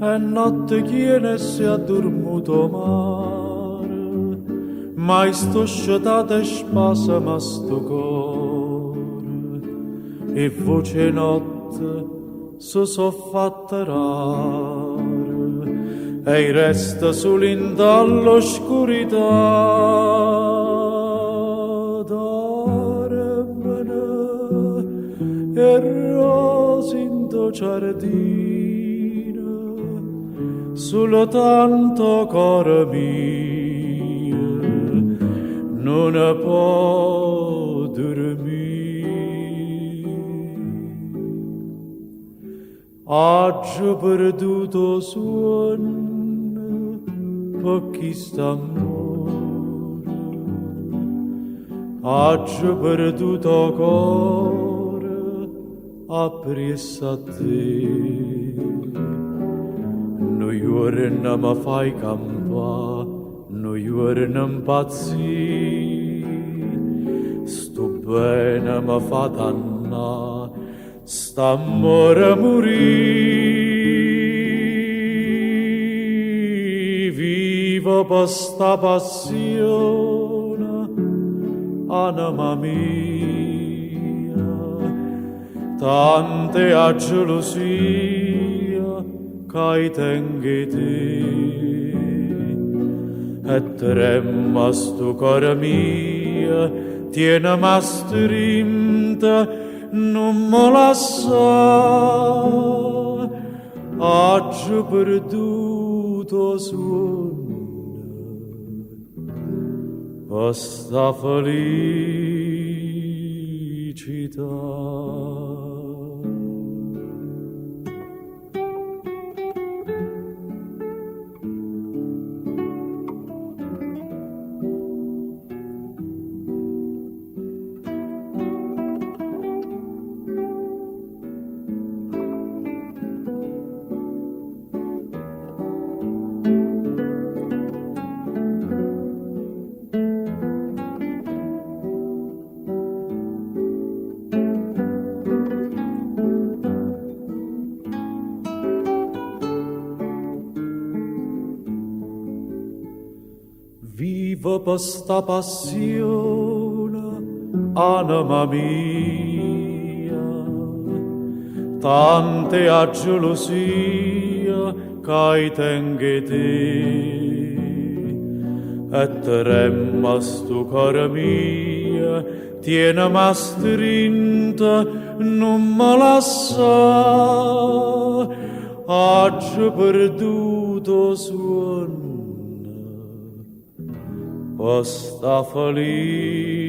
È notte chiena e s'è addurmuto 'o mare, ma i' sto scetato e spasema stu core. 'E vvoce 'e notte se so' fatte rare e i' resto sulo 'int'a ll'oscurità. Dormeno 'e rrose 'int' 'o ciardino, sulo tanto 'o core mio nun po' durmì. Aggio perduto 'o suonno pe chist'ammore, aggio perduto 'o core appriesso a te. Nu juorno me fai campà, nu juorno 'mpazzì, stu bene me fa dannà, st'ammore murì. Vivo pe sta passione, anema mia, tanta è 'a gelusia ca i' tengo 'e te. E tremma stu core mio, tieneme astrinto, nun me lassà. Aggio perduto 'o suonno pe sta felicità. Vivo pe sta passione, anema mia, tanta è 'a gelusia ca i' tengo 'e te. E tremma stu core mio, tieneme astrinto, nun me lassà. Aggio perduto 'o suonno pe sta felicità.